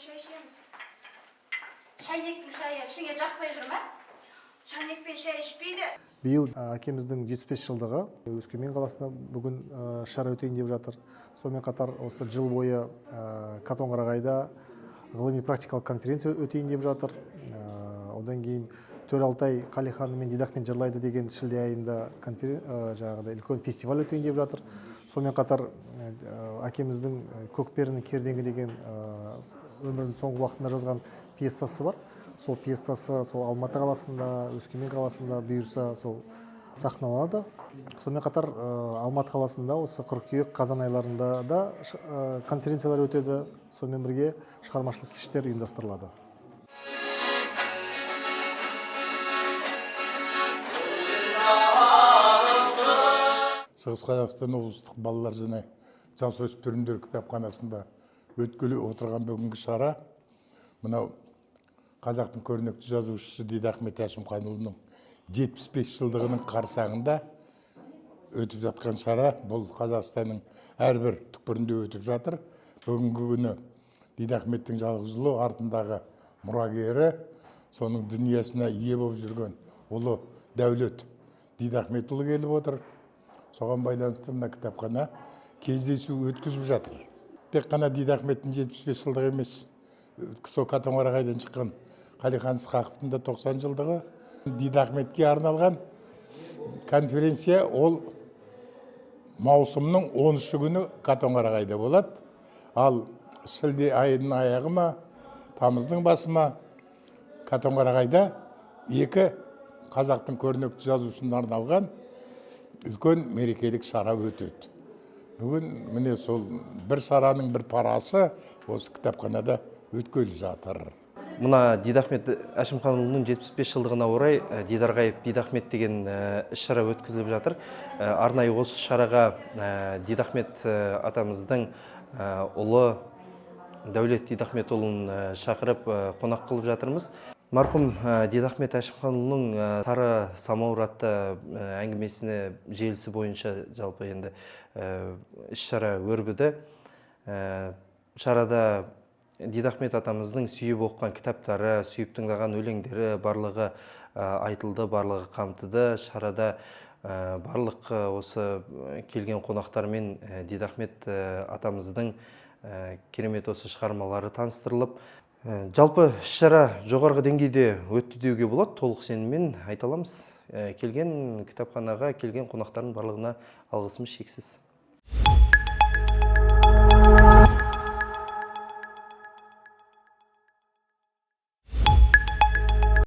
шай ішеміз. Шайнектің шайы ішіңе жақпай жүр ме? Шайнекпен шай ішпейді. Биыл әкеміздің 75 жылдығы Өскемен қаласында бүгін шара өтейін деп жатыр. Сонымен қатар осы жыл бойы Катонқарағайда ғылыми практикалық конференция өтейін деп жатыр. Одан кейін Төр Алтай Қалиханы мен Дидахмет жырлайды деген шілде айында жаңағыдай үлкен фестиваль өтейін деп жатыр. Сонымен қатар әкеміздің Көкперінің кердеңі деген өмірінің соңғы уақытында жазған пьесасы бар. Сол пьесасы сол Алматы қаласында, Өскемен қаласында бұйырса сол сахналанады. Сонымен қатар Алматы қаласында осы қыркүйек, қазан айларында да конференциялар өтеді. Сонымен бірге шығармашылық кештер ұйымдастырылады. Шығыс Қазақстан облыстық балалар және жасөспірімдер кітапханасында өткелі отырған бүгінгі шара мынау қазақтың көрнекті жазушысы Дидахмет Әшімханұлының 75 жылдығының қарсаңында өтіп жатқан шара. Бұл Қазақстанның әрбір түкпірінде өтіп жатыр. Бүгінгі күні Дидахметтің жалғыз ұлы, артындағы мұрагері, соның дүниесіне ие болып жүрген ұлы Дәулет Дидахметұлы келіп отыр. Соған байланысты мына кітапхана кездесу өткізіп жатыр. Тек қана Дидахметтің 75 жылдығы емес, сол Катонқарағайдан шыққан Қалихан Ысқақовтың да 90 жылдығы. Дидахметке арналған конференция ол маусымның 13 күні Катонқарағайда болады. Ал шілде айының аяғы ма, тамыздың басы ма, Катонқарағайда екі қазақтың көрнекті жазушысына арналған үлкен мерекелік шара өтеді. Бүгін міне сол бір шараның бір парасы осы кітапханада өткелі жатыр. Мына Дидахмет Әшімханұлының 75 жылдығына орай Дидарғайып Дидахмет деген іс-шара өткізіліп жатыр. Арнайы осы шараға Дидахмет атамыздың ұлы Дәулет Дидахметұлын шақырып қонақ қылып жатырмыз. Марқұм Дидахмет Әшімханұлының Сары самауыр атты әңгімесіне желісі бойынша жалпы енді іс-шара өрбіді. Шарада Дидахмет атамыздың сүйіп оқыған кітаптары, сүйіп тыңдаған өлеңдері барлығы айтылды, барлығы қамтыды. Шарада барлық осы келген қонақтармен Дидахмет атамыздың керемет осы шығармалары таныстырылып, жалпы іс-шара жоғарғы деңгейде өтті деуге болады, толық сеніммен айта аламыз. Келген кітапханаға келген қонақтардың барлығына алғысымыз шексіз.